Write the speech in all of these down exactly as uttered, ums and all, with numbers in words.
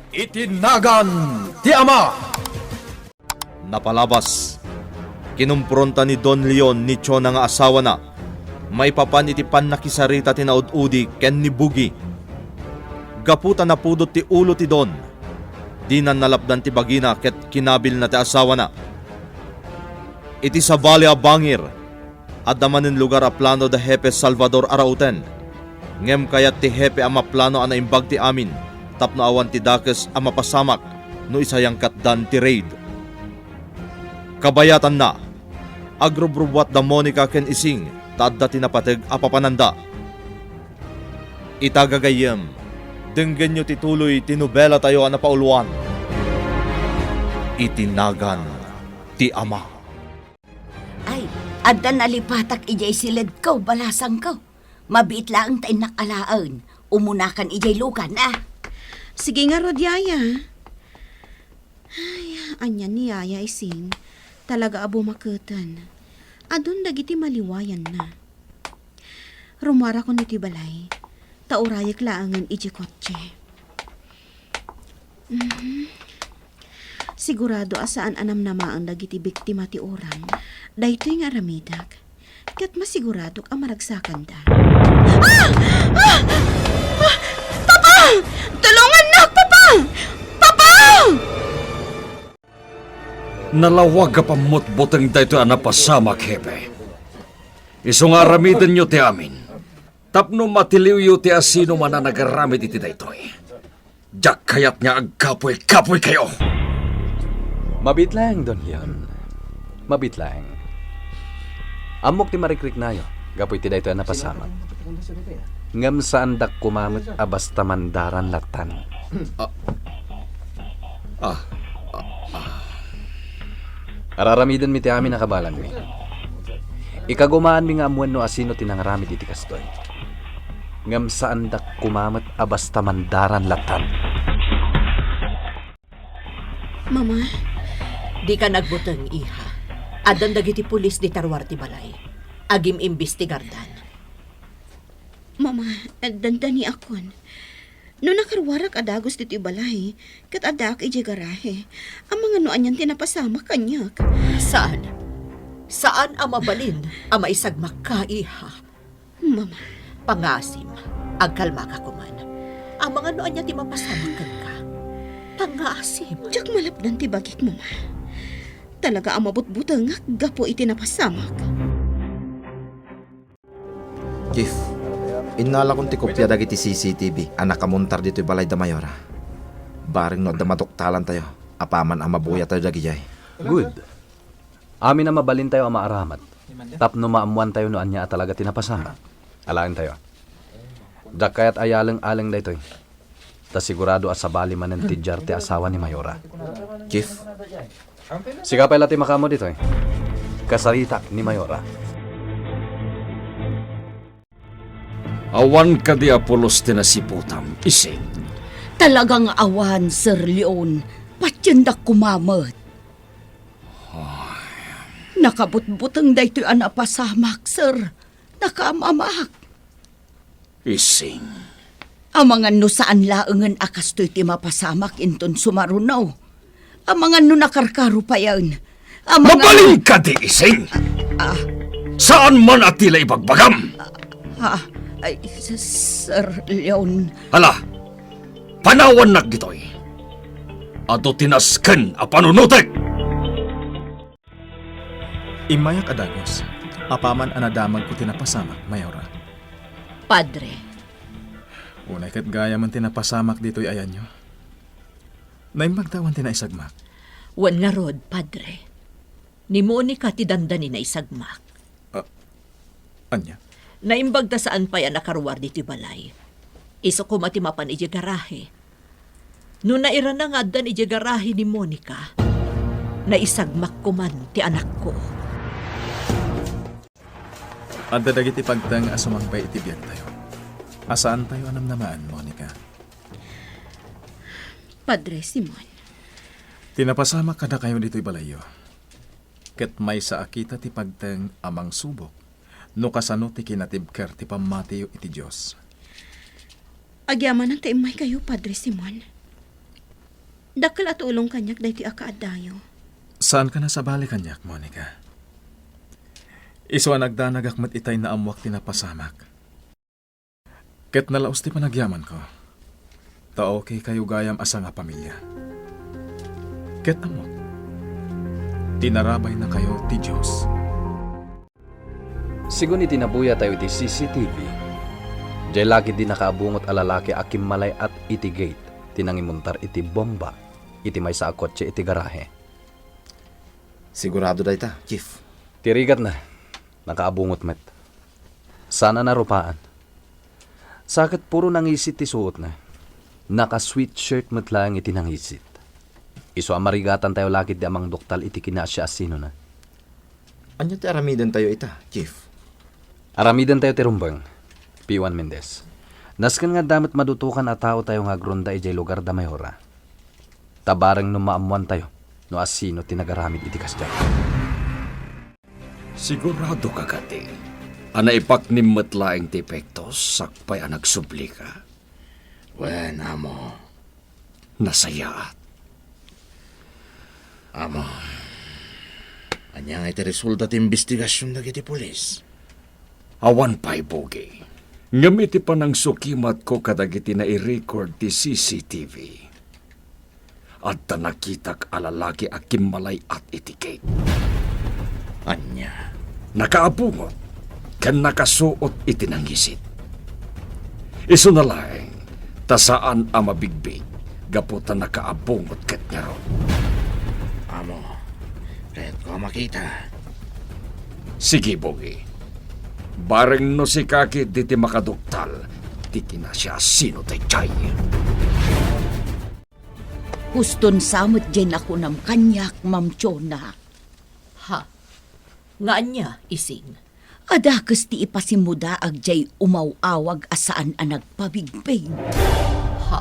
Iti nagan ti Ama. Napalabas, kinumpronta ni Don Leon ni Chona nga asawana maipapan iti pannakisarita ti naud-udi ken ni Bugi. Gapu ta napudot ti ulo ti Don, dina nalapdan ti bagina ket kinabilna ti asawana. Iti sabali a bangir, adda manen lugar a plano da Hepe Salvador a rauten. Ngem kayat ti Hepe a maplano a naimbag ti amin tapno awan ti dakes a mapasamak no isayangkatdan ti raid. Kabayatanna, agrubrubuat da Monica ken Ising ta adda ti napateg a papananda. Ita gagayyem, denggenyo ti tuloy ti nobelatayo a napauluan, Iti Nagan ti Ama. Ay, adda nalipatak idiay siledko, balasangko. Mabiit laeng ta innak alaen. Umunakan idiay lugan, a. Sige ngarud, yaya. Ay, ania ni yaya, Ising? Talaga a bumaketen. Adun dagiti maliwayanna. Rumuarakon iti balay, ta urayek laengen iti kotse. Mhm. Sigurado a saan a namnamaen dagiti biktima ti uram daytoy nga aramidek, ket masiguradok a maragsakanda. Ah! Ah! Ah! Papa! Tulongannak, Papa! Papa! Nalawag a pammutbuteng daytoy a napasamak, Hepe. Isu nga aramidenyo ti amin, tapno matiliwyo ti asinoman a nagaramid iti daytoy. Diak kayat nga agkapuy-kapuykayo. Mabiit laeng, Don Leon. Mabiit laeng. Ammok ti marikriknayo gapu iti daytoy a napasamak. Ngem saandak koma met a basta mandaran lattan. Ah. Ah. Ah. Ah. Araramidenmi ti amin a kabaelanmi. Ikagumaanmi nga ammoen no asino ti nangaramid iti kastoy. Ngem saandak koma met a basta mandaran lattan. Mama? Dika nagbuteng, iha. Addan dagiti pulis dita ruar ti balay. Agim-imbestigardan. Mama, dandaniakon. No nakaruarak a dagus ditoy balay, ket addaak idiay garahe, amangan no anian ti napasamak kaniak. Saan. Saan a mabalin a maisagmakka, iha. Mama. Pangngaasim, agkalmaka koman. Amangan no ania ti mapasamak kenka. Pangngaasim. Diak malapdan ti bagik, Mama. Talaga a mabutbutengak gapu iti napasamak. Chief, innalakon ti kopia dagiti C C T V a nakamontar ditoy balay da Mayora. Bareng no adda maduktalantayo, apaman a mabuyatayo dagidiay. Good. Amin a mabalintayo a maaramat tapno maammoantayo no ania a talaga ti napasamak. Alaentayo. Diak kayat a yaleng-aleng daytoy. Ta sigurado a sabali manen ti diar ti asawa ni Mayora. Chief. Sika pay la ti makaammo ditoy. Kasaritak ni Mayora. Awan kadi a pulos ti nasiputam, Ising? Talaga nga awan, Sir Leon. Patiendak koma met. Ay. Nakabutbuteng daytoy a napasamak, sir. Nakaam-amak. Ising. Amangan no saan laengen a kastoy ti mapasamak inton sumaruno. Amangan no nakarkaro payen. Amangan Mabalin kadi, Ising? Ah. Saan man a ti la ibagbagam? Ah, ay, s-, Sir Leon. Hala, panawannak ditoy. Adu ti nasken a panunotek. Immayak a dagus, apaman a nadamagko ti napasamak, Mayora. Padre. Unay ket gayamen ti napasamak ditoy ayanyo. Naimbag ta awan ti naisagmak. Wen ngarud, Padre. Ni Monica ti dandani naisagmak. Ah, ania? Naimbag ta saan pay a nakaruar ditoy balay. Isu koma ti mapan idiay garahe. No nairana nga addan idiay garahe ni Monica, naisagmak koman ti anakko. Adda dagiti pagteng a sumangpet iti biagtayo. A saantayo a namnamaen, Monica. Padre Simon. Ti napasamak kadakayo ditoy balayyo. Ket maysa a kita ti pagteng a mangsubok no kasano ti kinatibker ti pammatiyo iti Dios. Agyamanak ta immaykayo, Padre Simon. Dakkel a tulong kaniak daytoy a kaaddayo. Saanka a sabali kaniak, Monica. Isu a nagdanagak met itay naammoak ti napasamak. Ket nalaus ti panagyamanko. Ta okay kayo gayam a sangapamilia. Ket ammok, tinarabaynakayo ti Dios. Sigun iti nabuyatayo iti C C T V, diay lagi di nakaabungot a lalaki a kimmalay-at iti gate ti nangimuntar iti bomba iti maysa a kotse iti garahe. Sigurado dayta, Chief. Ti rigatna, nakaabungot met. Saan a narupaan. Sa ket puro nangisit ti suotna. Naka-sweatshirt met laeng iti nangisit. Isu a marigatantayo lakit ti a mangduktal iti kinasiasinona. Ania ti aramidentayo ita, Chief? Aramidentayo ti rumbeng, P one Mendez. Nasken nga adda met madutokan a taotayo nga agronda idiay lugar da Mayora. Ta bareng no maammoantayo no asino ti nagaramid iti kasdiay. Siguradoka kadi a naipaknim met laeng ti epekto sakbay a nagsublika? Wen, Amo. Nasayaat. Amo, ania nga iti resulta ti imbestigasion dagiti pulis? Awan pay, Bogi. Ngem iti panangsukimatko kadagiti nairecord ti C C T V, adda nakitak a lalaki a kimmalay-at iti gate. Ania? Nakaabungot ken nakasuot iti nangisit. Isuna laeng ta saan a mabigbig gapu ta nakaabungot ket ngarud. Amo, kayatko a makita. Sige, Bogi. Bareng no sika ketdi ti makaduktal ti kinasiasino daydiay. Huston sa met diay nakunam kaniak, Ma'am Jonah. Ha? Nga ania, Ising? A dakes ti ipasimudaag diay umaw-awag a saan a nagpabigbig. Ha?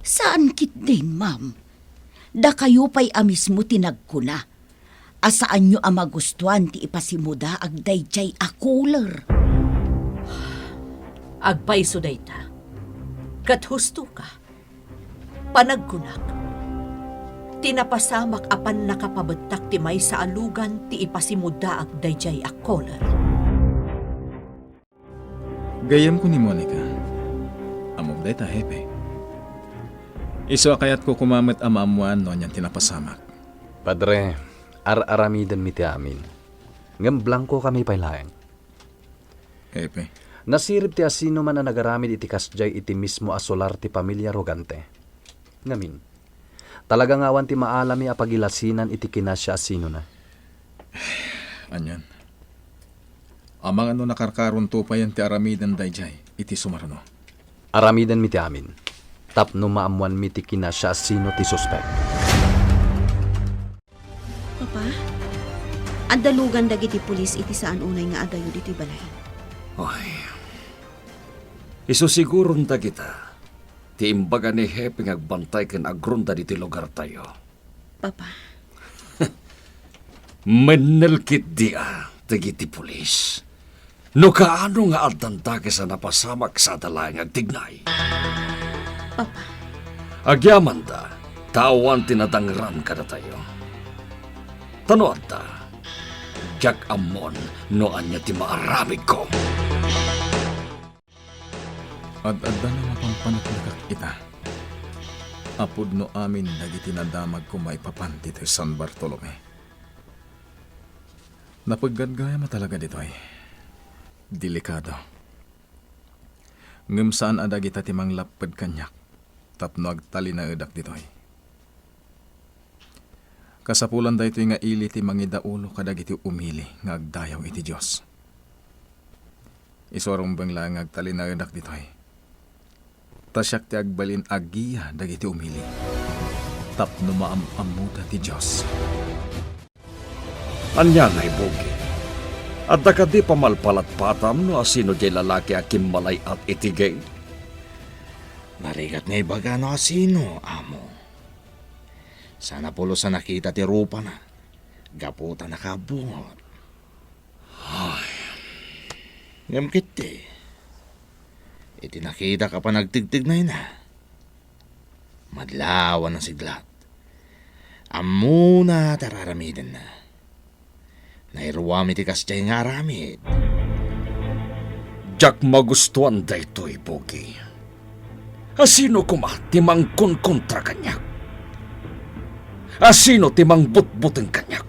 Saan ketdin, ma'am. Dakayo pay a mismo ti nagkuna a saanyo a magustuan ti ipasimudaag daydiay a cooler. Agpayso dayta. Ket husto ka. Panagkunak, ti napasamak a pannakapabettak ti maysa a lugan ti ipasimudaag daydiay a cooler. Gayyemko ni Monica. Ammom dayta, Hepe. Isu a kayatko koma met a maammoan no anian ti napasamak. Padre, ar-aramidenmi ti amin. Ngem blankokami pay laeng. Hepe. Nasirib ti asinoman a nagaramid iti kasdiay iti mismo a solar ti pamilia Rogante. Ngamin, talaga nga awan ti maalami a pagilasinan iti kinasiasinona. Anian? Amangan no nakarkaronto payen ti aramiden daydiay iti sumarno. Aramidenmi ti amin, tapno maammoanmi ti kinasiasino ti suspek. Papa, adda lugan dagiti pulis iti saan unay nga adayo ditoy balay. Ay, isu siguron dagita ti imbaga ni Hepe nga agbantay ken agronda ditoy lugartayo. Papa. Mennel ketdi a dagiti pulis. No kaano nga addan dakes a napasamak sada laeng agtignay. Papa. Agyamanda, ta awan ti nadangran kadatayo. Ta no adda, diak ammon no ania ti maaramidko. Ad-adda a mapampaneknekak ita a pudno amin dagiti nadamagko maipapan ditoy San Bartolome. Napeggad gayam a talaga ditoy. Delikado. Ngem saan a dagita ti manglapped kaniak tapno agtalinaedak ditoy. Kasapulan daytoy nga ili ti mangidaulo kadagiti umili nga agdayaw iti Dios. Isu a rumbeng laeng nga agtalinaedak ditoy. Ta siak ti agbalin a gia dagiti umili. Tapno maam-ammoda ti Dios. Ania ngay, Bogi? Adda kadi pamalpalatpatam no asino diay lalaki a kimmalay-at iti gate? Narigat nga ibaga no asino, Amo. Saan a pulos a nakita ti rupana, gapu ta nakaabungot. Ay. Ngem ketdi, iti nakitak a panagtigtignayna, madlaw a nasiglat. Ammona ti ar-aramidenna. Nairuam iti kasdiay nga aramid. Diak magustuan daytoy, Bugi. Asino koma ti mangkonkontra kaniak? Asino ti mangbutbuteng kaniak?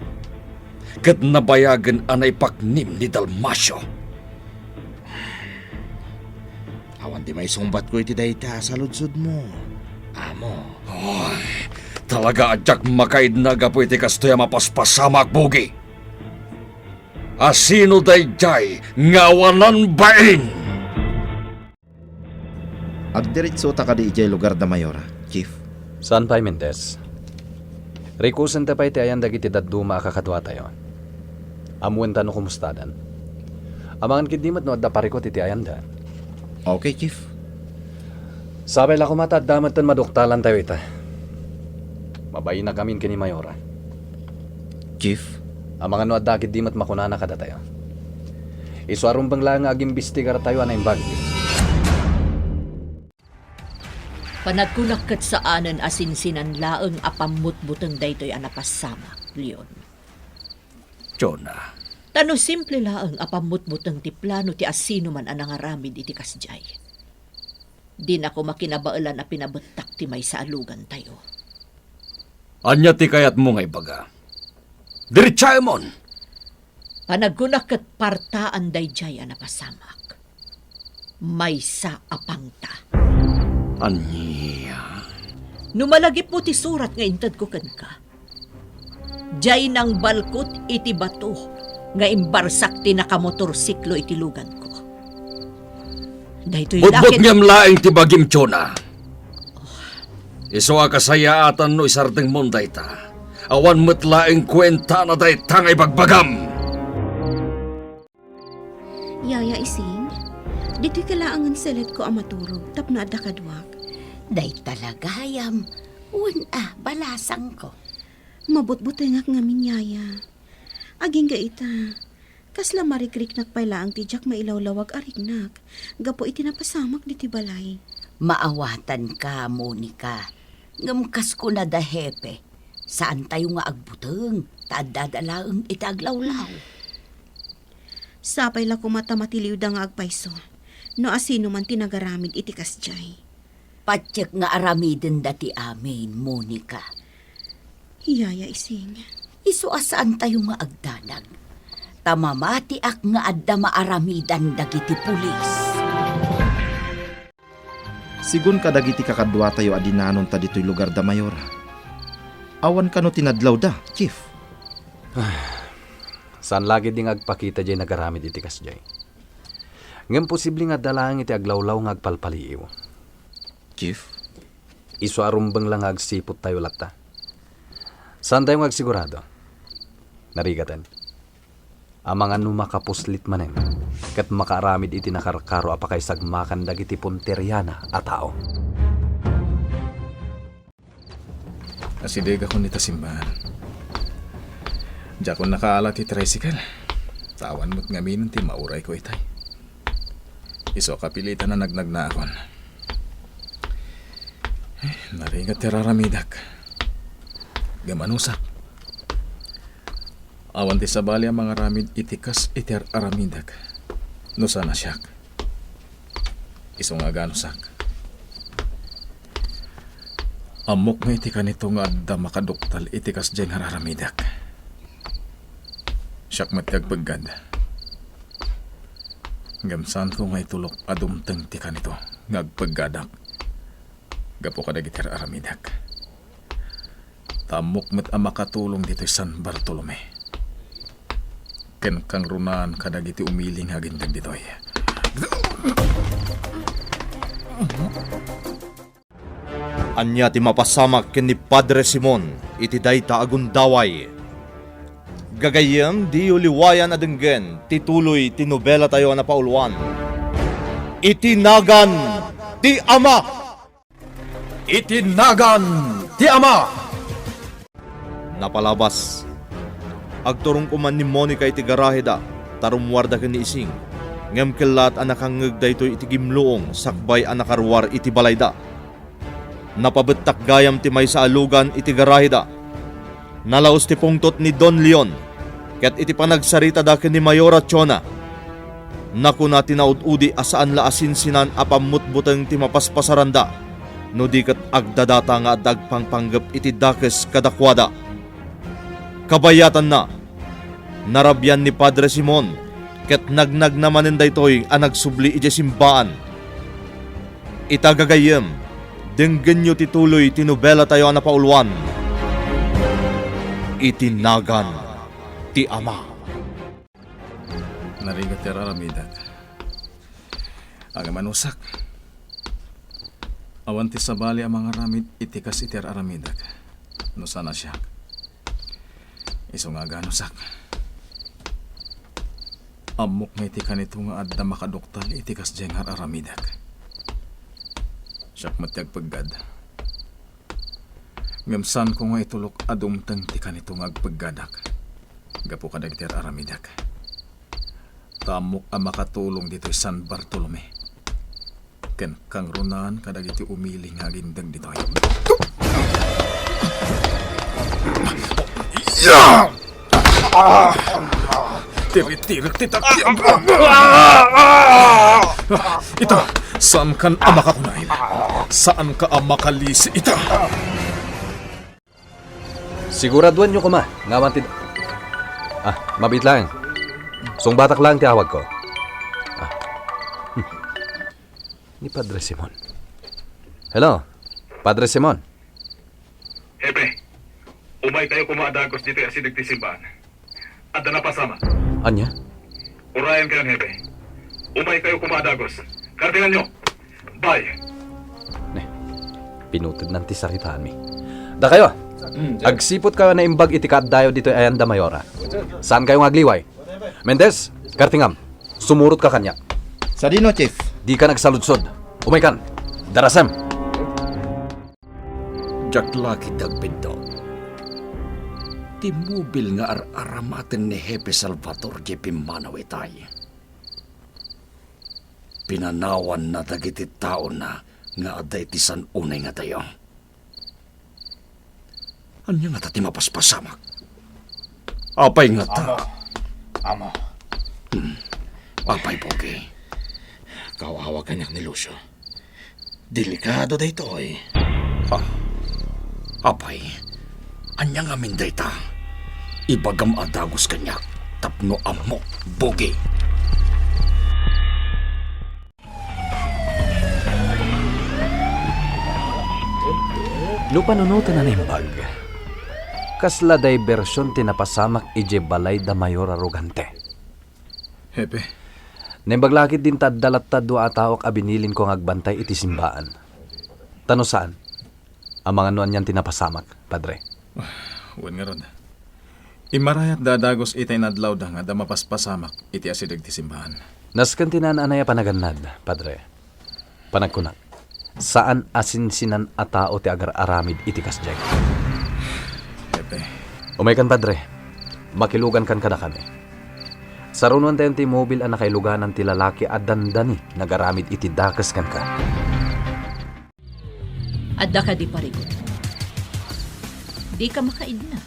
Ket nabayagen a naipaknim ni Dalmacio. Awan ti maisungbatko iti dayta a saludsodmo, amo. Oy, talaga a diak makaidna gapu iti kastoy a mapaspasamak, Bugi. Asino daydiay nga awanan bain? Agdiritsota kadi idiay lugar da Mayora, Chief? Saan pay, Mendez. Rikusenta pay ti ayan dagiti dadduma a kakaduatayo. Ammoenta no kumustadan. Amangan ketdi met no adda parikut iti ayanda. Okay, Chief. Sapay la koma ta adda metten maduktalantayo ita. Mabainak amin ken ni Mayora. Chief? Amangan no adda ketdi met makunana kadatayo. Isu a rumbeng laeng nga agimbistigartayo a naimbag. Panagkunak ket saanen a sinsinan laeng a pammutbuteng daytoy a napasamak, Leon. Jonah. Ta no simple laeng a pammutbuteng ti plano ti asinoman a nangaramid iti kasdiay, dina koma kinabaelan a pinabettak ti maysa a lugantayo. Ania ti kayatmo nga ibaga? Diretsaemon! Panagkunak ket partaan daydiay a napasamak. Maysa a pangta. Ania? No malagipmo ti surat nga intedko kenka, diay nangbalkut iti bato nga imbarsak ti nakamotorsiklo iti luganko. Daytoy Butbot laket ngem laeng ti bagim, Jonah. Isu a kasayaatan no isardengmon dayta. Awan met laeng kuentana dayta nga ibagbagam. Yaya Ising, ditoy ka laengen seletko a maturog tapno adda kaduak. Dayta la gayam, wen a, balasangko. Mabutbutengak ngamin, Yaya. Agingga ita, kasla marikriknak pay laeng ti diak mailawlawag a riknak gapu iti napasamak ditoy balay. Maawatanka, Monica. Ngem kas kuna da Hepe, saantayo nga agbuteng, ta addada laeng iti aglawlaw. Sapay la koma ta matiliwda nga agpayso no asinoman ti nagaramid iti kasdiay. Patiek nga aramidenda ti amin, Monica. Yaya Ising. Isu a saantayo nga agdanag, ta mamatiak nga adda maaramidan dagiti pulis. Sigun kadagiti kakaduatayo a dinanonta ditoy lugar da Mayora, awan kano tinadlawda, Chief? Saan la ketdi nga agpakita diay nagaramid iti kasdiay. Ngem posible nga adda laeng iti aglawlaw nga agpalpaliiw. Chief? Isu a rumbeng la nga agsiputtayo latta. Saantayo nga agsigurado. Narigaten. Amangan no makapuslit manen ket makaaramid iti nakarkaro a pakaisagmakan dagiti punteriana a tao. Asidegakon ita simbahan. Diakon nakaala ti tricycle. Ta awan met ngaminen ti maurayko itay. Isu a kapilitan a nagnagnaakon. Eh, narigat ti ar-aramidak. Ngem anusak. Awan ti sabali a mangaramid iti kas iti ar-aramidak no saan a siak. Isu nga aganusak. Ammok nga iti kanito nga adda makaduktal iti kasdiay nga ar-aramidak. Siak met ti agpeggad. Ngem saanko nga itulok a dumteng ti kanito nga agpeggadak gapu kadagiti ar-aramidak. Ta ammok met a makatulong ditoy San Bartolome. Ken kangrunaan kadagiti umili nga aginteg ditoy. Ania ti mapasamak ken ni Padre Simon iti dayta a gundaway? Gagayyem, diyo liwayan a denggen ti tuloy ti nobelatayo a napauluan, Iti Nagan ti Ama. Iti Nagan ti Ama. Napalabas, agturongko man ni Monica iti garaheda ta rummuarda ken ni Ising, ngem kellat a nakangngeg daytoy iti gimluong sakbay a nakaruar iti balayda. Napabettak gayam ti maysa a lugan iti garaheda. Nalaus ti pungtot ni Don Leon, ket iti panagsaritada ken ni Mayora Chona, nakuna ti naud-udi a saan la a sinsinan a pammutbuteng ti mapaspasaranda, no di ket agdadata nga adda agpangpanggep iti dakes kadakuada. Kabayatanna, narabian ni Padre Simon, ket nagnagna manen daytoy a nagsubli idiay simbaan. Ita gagayyem, denggenyo ti tuloy ti nobelatayo a napauluan, Iti Nagan ti Ama. Narigat ti ar-aramidek. Agamanusak. Awan ti sabali a mangaramid iti kas iti ar-aramidek no saan a siak. Isu nga aganusak. Ammok nga iti kanito nga adda makaduktal iti kasdiay nga ar-aramidek. Siak met ti agpeggad. Ngem saanko nga itulok a dumteng ti kanito nga agpeggadak gapu kadagiti ar-aramidek. Ta ammok a makatulong ditoy San Bartolome ken kangrunaan kadagiti umili nga agindeg ditoy. Ya! Tiritirek ti takiag. Ita, saankan a makakunail. Saanka a makalisi ita. Siguraduanyo koma nga awan ti... Ah, mabiit laeng. Sungbatak laeng ti awagko. Ah. Hmm. Ni Padre Simon. Hello, Padre Simon. Hepe, umaykayo koma a dagus ditoy asideg ti simbaan. Adda napasamak. Ania? Urayenkayon, Hepe. Umaykayo koma a dagus. Kartenganyo. Bye. Ne, pinutednan ti saritaanmi. Dakayo, agsiputkayo a naimbag iti kaaddayo ditoy Ayanda Mayora. Saankayo nga agliway. Mendez, kartingam. Sumurotka kaniak. Sadino, Chief? Dikan agsaludsod. Umaykan. Darasem. Diak la ketdi agbiddut ti mobil nga ar-aramaten ni Hepe Salvador diay pimmanaw itay. Pinanawanna dagiti taona nga adda iti san-unay nga dayo. Ania ngata ti mapaspasamak? Apay ngata? Amo. Amo. Hmm. Apay, Pogi. Kawawa kaniak ni Lucio. Delikado daytoy. Ah. Apay, ania ngamin dayta? Ibagam a dagus kaniak tapno ammok, Pogi. No panunoten a naimbag, kasla diversion ti napasamak idiay balay da Mayor a Rogante. Hepe. Naimbag la ketdin ta adda latta dua a taok a binilinko nga agbantay iti simbaan. Ta no saan, amangan no anian ti napasamak, Padre. Wen ngarud. Immarayatda a dagus ita inadlawda nga adda mapaspasamak iti asideg ti simbaan. Nasken ti naan-anay a panagannad, Padre. Panagkunak, saan a sinsinan a tao ti agar-aramid iti kasdiay. Hepe. Umaykan, Padre. Makilugankan kadakami. Sarunoentayon ti mobil a nakailuganan ti lalaki a dandani nagaramid iti dakes kenka. Adda kadi parigot? Dika makaidna.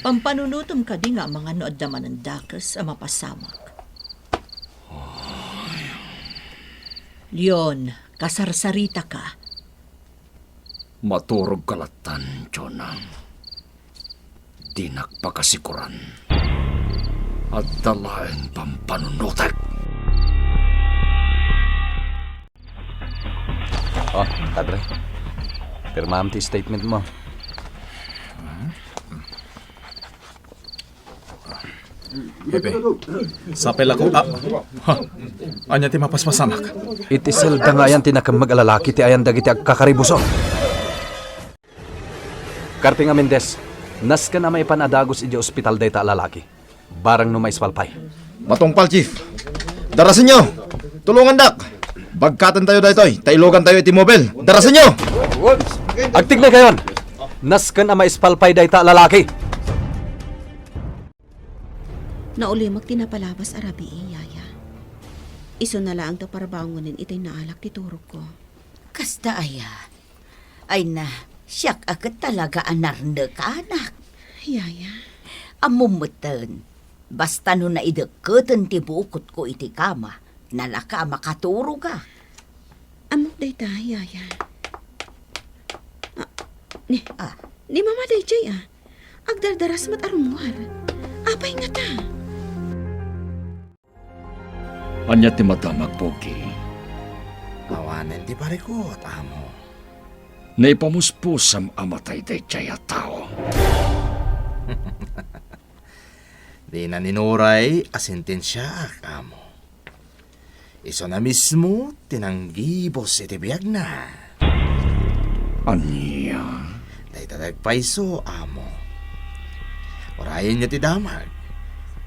Pampanunotem kadi nga amangan no adda manen dakes a mapasamak? Leon, kasarsaritaka. Maturogka lattan, Jonah. Dinak pakasikuran. Adda laeng pampanunotek. Oh, Padre. Pirmaam ti statement mo. Hepe, sapay la ko, ah, ha? Ania ti mapaspasamak? Iti selda nga ayan ti nakemmeg a lalaki ti ayan dagiti agkakaribuso. Karting a Mendez, nasken a maipan a dagus idiay ospital dayta a lalaki. Barang no maispalpay. Matungpal, Chief. Darasenyo! Tulongandak! Bagkatentayo daytoy, ta ilugantayo iti mobil. Darasenyo! Agtignaykayon! Nasken a maispalpay dayta a lalaki. Naulimek ti napalabas a rabii, Yaya. Isuna laeng ta parbaongen itay naalak ti turogko. Kasta aya? Ay na, Siak a ket talaga a narneka, anak. Yaya. Ammom metten, basta no naidekketen ti bukotko iti kama, nalaka a makaturogak. Ammok dayta, Yaya. Ah, ni, Ah. ni Mama daydiay, ah. Agdardaras met a rummuar. Apay ngata? Ania ti madamag, Pogi? Awanen ti parikut, amo. Naipamuspusam a matay daydiay a tao. Dina inuray a sentensiaak, amo. Isuna mismo ti nanggibus iti biagna. Ania? Dayta ti agpayso, amo. Urayenyo ti damag.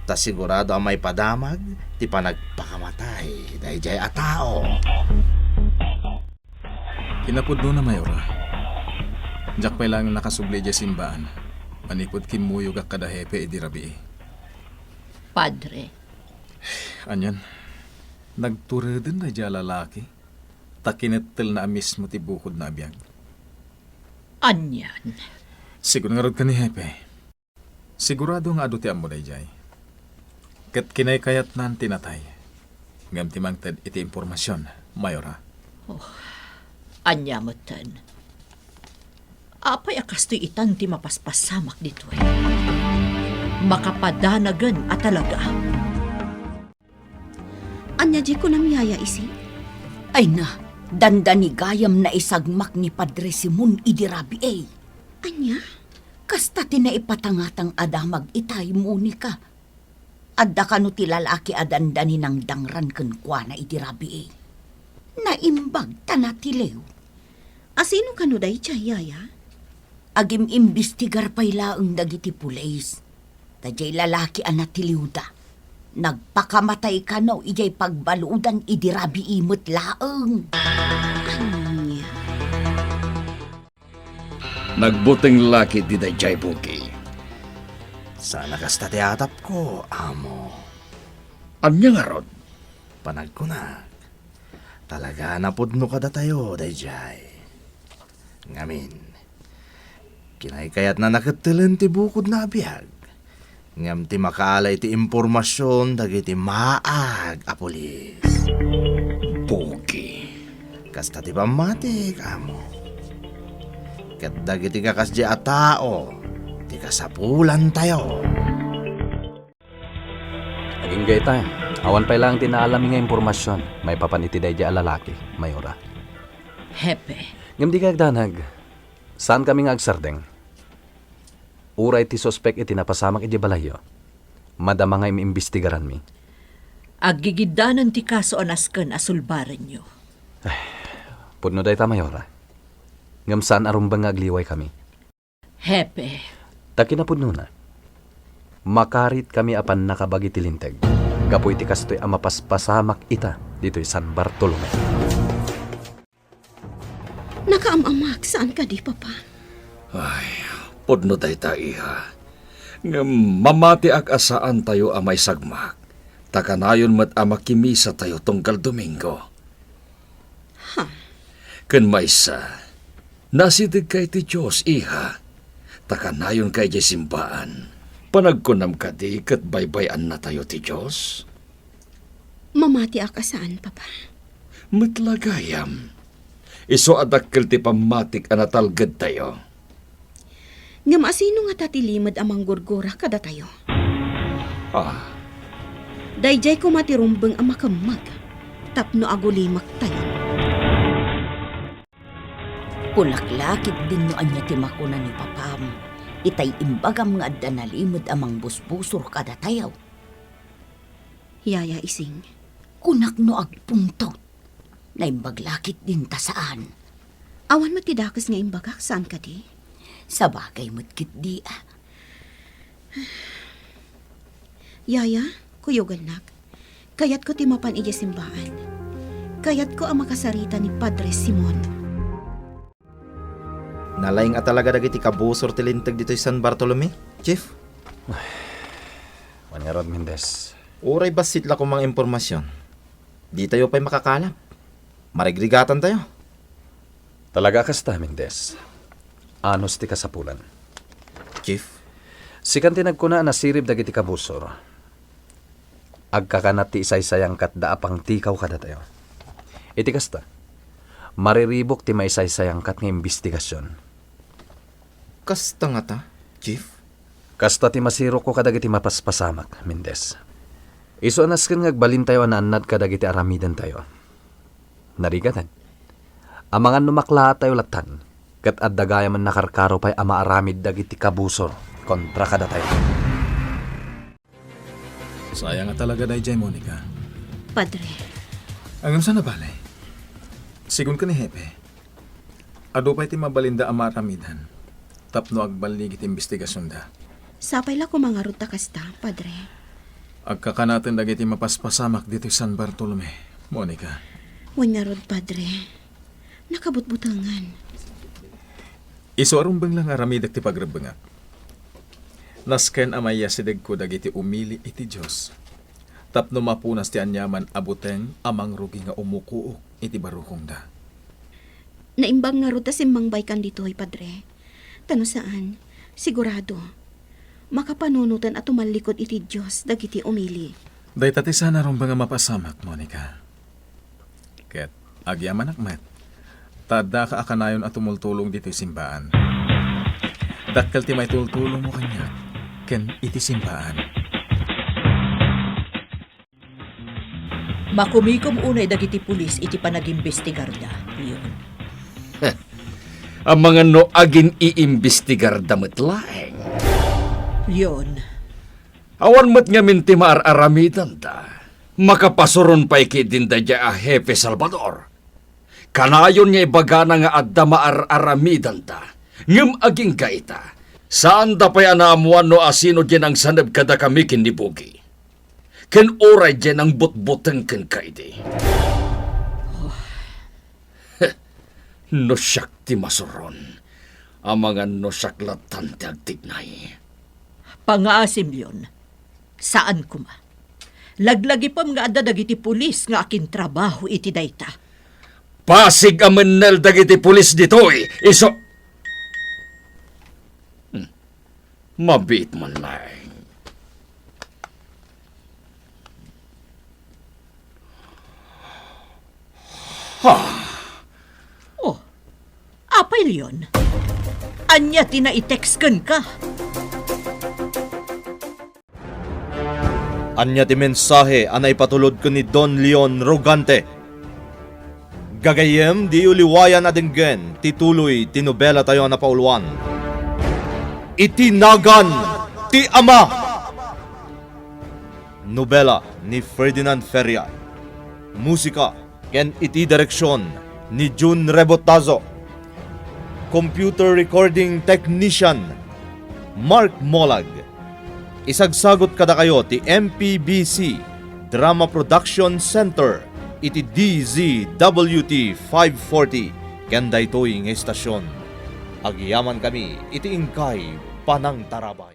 Ta sigurado a maipadamag ti panagpakamatay daydiay a tao. Kinapudnona, Mayora. Diak pay laeng nakasubli idiay simbaan. Manipud kimmuyogak kada hepe idi rabii. Padre. Anian, nagtureden daydiay a lalaki, ta kinettelna a mismo ti bukodna a biag. Anian? Sigun ngarud ken ni Hepe. Sigurado nga adu ti ammo daydiay. Ket kinaykayatnan ti natay. Ngem ti mangted iti impormasion, Mayora. Oh, ania metten? Apay a kastoy itan ti mapaspasamak ditoy? Makapadanagen a talaga. Ania diay kunam, Yaya Ising? Ay na, dandani gayam naisagmak ni Padre Simon idi rabii. Ania? Kasta ti naipatangatang a damag itay, Monica. Adda kano ti lalaki a dandani nangdangran kenkuana idi rabii. Naimbag ta natiliw. Asino kano daydiay, Yaya? Agim-imbestigar pay laeng dagiti pulis. Ta diay lalaki a natiliwda, nagpakamatay kano idiay pagbaludan idi rabii met laeng. Ania? Nagbuteng la ketdi daydiay, Pogi. Saan a kasta ti atapko, amo. Ania ngarud? Panagkunak, talaga a napudno kadatayo daydiay. Ngamin, kinaykayatna a kettelen ti bukodna a biag. Ngem ti makaala iti impormasion dagiti maag a pulis. Pogi. Kasta ti pammatik, amo. Ket dagiti kakasdi a tao ti kasapulantayo. Agingga ita, awan pay laeng ti naalami nga impormasion maipapan iti daydiay a lalaki, Mayora. Hepe. Ngem di kayagdanag, saankami nga agsardeng. Uray ti suspek iti napasamak idiay balayyo, madama nga im-imbestigaranmi. Aggigiddanan ti kaso a nasken a sulbarenyo. Ay, pudno dayta, Mayora. Ngem saan a rumbeng nga agliwaykami. Hepe. Ta kinapudnona, makaritkami a pannakabagi ti linteg gapu iti kastoy a mapaspasamak ita ditoy San Bartolome. Nakaam-amak, saan kadi, Papa? Ay, pudno dayta, iha. Ngem mamatiak a saantayo a maisagmak, ta kanayon met a makimisatayo tunggal Domingo. Ha? Ken maysa, naasidegka iti Dios, iha, ta kanayonka idiay simbaan. Panagkunam kadi ket baybay-annatayo ti Dios? Mamatiak a saan, Papa. Met la gayam. Isu a dakkel ti pammatik a natalgedtayo. Ngem asino ngata ti limed a manggurgura kadatayo? Ah. Daydiay koma ti rumbeng a makemmeg tapno agulimektayon. Kunak la ketdin no ania ti makuna ni papam, itay imbagam nga adda nalimed a mangbusbusor kadatayo. Yaya Ising. Kunak no agpungtot. Naimbag la ketdin ta saan. Awan met ti dakes nga imbagak, saan kadi? Sabagay met ketdi, a. Yaya, kuyogannak. Kayatko ti mapan idiay simbaan. Kayatko a makasarita ni Padre Simon. Nalaing a talaga dagiti kabusor ti linteg ditoy San Bartolome, Chief? Ay, wan ngarud, Mendez. Uray bassit la koma nga impormasion, ditayo pay makakalap. Marigrigatantayo. Talaga a kasta, Mendez. Anus ti kasapulan. Chief? Sikan ti nagkuna a nasirib dagiti kabusor. Agkakanat ti isaysayangkatda a pangtikaw kadatayo. Iti kasta, mariribuk ti maisaysayangkat nga imbestigasion. Kasta ngata, Chief? Kasta ti masirokko kadagiti mapaspasamak, Mendez. Isu a nasken nga agbalintayo a naannad kadagiti aramidentayo. Narigadan. Amangan no maklaatayo lattan, ket adda gayam a nakarkaro pay a maaramid dagiti kabusor kontra kadatayo. Sayang a talaga daydiay, Monica. Padre. Ngem saan a bale? Sigun ken ni Hepe, adu pay ti mabalinda a maaramidan tapno agballig iti imbestigasionda. Sapay la koma ngarud ta kasta, Padre. Agkakanaten dagiti mapaspasamak ditoy San Bartolome, Monica. Wen ngarud, Padre. Nakabutbutengen. Isu a rumbeng la nga aramidek ti pagrebbengak. Nasken a maiyasidegko dagiti umili iti Dios tapno mapunas ti aniaman a buteng a mangrugi nga umukuok iti barukongda. Naimbag ngarud ta simmangbaykan ditoy, Padre. Ta no saan, sigurado, makapanunoten a tumallikod iti Dios dagiti umili. Dayta ti saan a rumbeng a mapasamak, Monica. Ket agyamanak met, ta addaka a kanayon a tumultulong ditoy simbaan. Dakkel ti maitultulongmo kaniak ken iti simbaan. Makumikom unay dagiti pulis iti panagimbestigarda, Leon. Amangan no agin-iimbestigarda met laeng. Leon. Awan met ngamin ti maar-aramidanda. Makapasuron pay ketdin daydiay a Hepe Salvador. Kanayon nga ibagana nga adda maar-aramidanda, ngem agingga ita, saanda pay a naammoan no asino diay nangsaneb kadakami ken ni Bugi. Ken uray diay nangbutbuteng kenka idi. Heh, no siak ti masuron, amangan no siak lattan ti agtignay. Pangaasim, Leon. Saan koma. Laglagipem nga adda dagiti pulis nga akintrabaho iti dayta. Pasig a mennel dagiti pulis ditoy, isu-, Hmm. Mabiit man laeng. Ha? Oh, apay, Leon? Ania ti naitext kenka? Ania ti mensahe a naipatulod ken ni Don Leon Rogante? Gagayyem, diyo liwayan a denggen ti tuloy ti nobelatayo a napauluan, Iti Nagan ti Ama. Nobela ni Ferdinand Feria. Musika ken iti direksion ni Jun Rebotazo. Computer recording technician, Mark Molag. Isagsagut kadakayo ti M P B C Drama Production Center iti D Z W T five forty ken daytoy nga estasion. Agyamankami iti inkay panangtarabay.